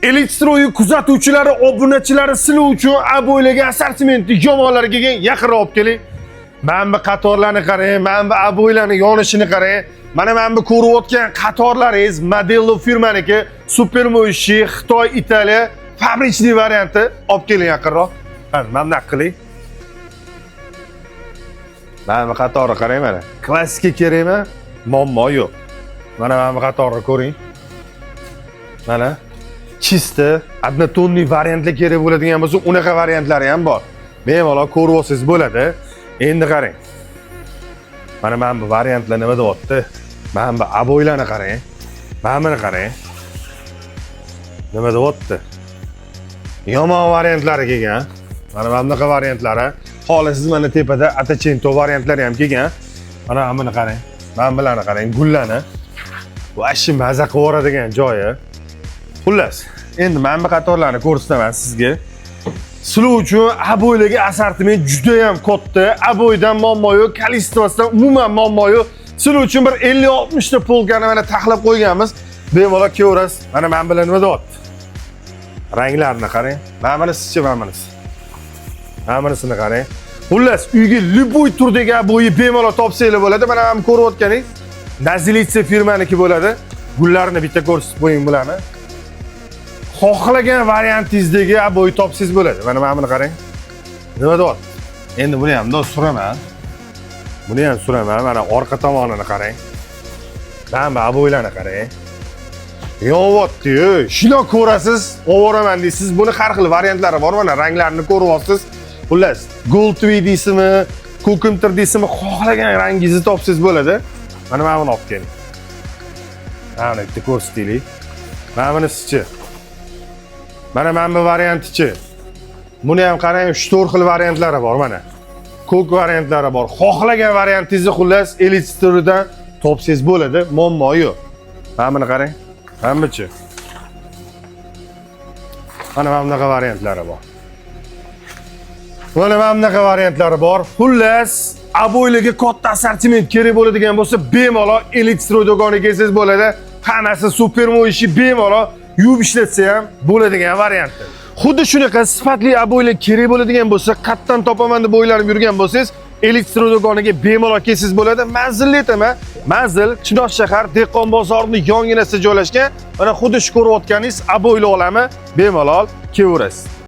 Elitstroy kuzatuvchilari, obunachilari, sizlar uchun обой larga assortimenti yomonlarga kelgan, yaqinroq olib keling. Mana bu qatorlarni qarang, mana bu обой larni yonishini qarang. Mana bu ko'rayotgan qatorlaringiz Modello firmaniki, супер моющий, Xitoy, Italiya фабричный varianti. Olib keling yaqinroq. Mana bunaqa qiling. Mana bu qatorni qarang mana. Klassika kerakmi? Muammo yo'q. Mana bu qatorni ko'ring. Mana чисто однотонный variantlar kerak bo'ladigan bo'lsa, unaqa variantlari ham bor. Bemalol ko'rib olsangiz bo'ladi. Endi qarang. Mana bu variantlar nima deyapti? Mana bu обой larni qarang. Mana buni qarang. Nima deyapti? Yomon variantlari kelgan. Mana bunaqa variantlari. Xohlasiz, mana tepada Ottocento variantlari ham kelgan. Mana buni qarang. Mana bularni qarang, gullarni. Вообще maza qilib yuboradigan joyi. Xullas, endi mana bu qatorlarni ko'rsataman sizga. Sizlar uchun обой larga assortiment juda ham katta. Обой dan muammo yo'q, количество sidan umuman muammo yo'q. Sizlar uchun bir 50-60 ta полка ni mana taxlab qo'yganmiz. Bemalol kelaverasiz. Mana bular nima deyapti? Ranglarini qarang. Mana bunisichi, mana bunisi. Mana bunisini qarang. Xullas, uyga любой turdagi обой bemalol topsanglar bo'ladi. Mana ko'rayotganingiz Nazilitsa firmaniki bo'ladi. Gullarni bitta ko'rsatib qo'ying bularni. Xohlagan variantingizdagi обой topsangiz bo'ladi. Mana buni qarang. Nima deyapti? Endi buni ham bundoq suraman. Buni ham suraman. Mana orqa tomonini qarang. Mana bu обой larni qarang. Yonyapti-yu. Shundoq ko'rasiz, ovoraman deysiz. Buni har xil variantlari bor. Mana ranglarini ko'ryapsiz. Xullas, gold deysizmi, ko'kimtir deysizmi, xohlagan rangingizni topsangiz bo'ladi. Mana buni olib keling. Mana buni bitta ko'rsataylik. Mana bunisichi? Mana bu variantichi? Buni ham qarang, 3-4 xil variantlari bor mana. Ko'k variantlari bor. Xohlagan variantingizni, xullas, Elitstroydan topsangiz bo'ladi, muammo yo'q. Mana buni qarang. Mana buchi. Mana bunaqa variantlari bor. Mana bunaqa variantlari bor. Xullas, обой larga katta assortiment kerak bo'ladigan bo'lsa, bemalol Elitstroy do'koniga kelsangiz bo'ladi. Hammasi супер моющий, bemalol yuvib ishlatsa ham bo'ladigan variantdir. Xuddi shunaqa sifatli обой lar kerak bo'ladigan bo'lsa, qayerdan topaman deb o'ylanib yurgan bo'lsangiz, Elitstroy do'koniga bemalol kelsangiz bo'ladi. Manzilni aytaman. Manzil Chinoz shahar, Dehqon bozorining yonginasida joylashgan. Mana xuddi shu ko'rayotganingiz обой lar olami, bemalol kelaverasiz.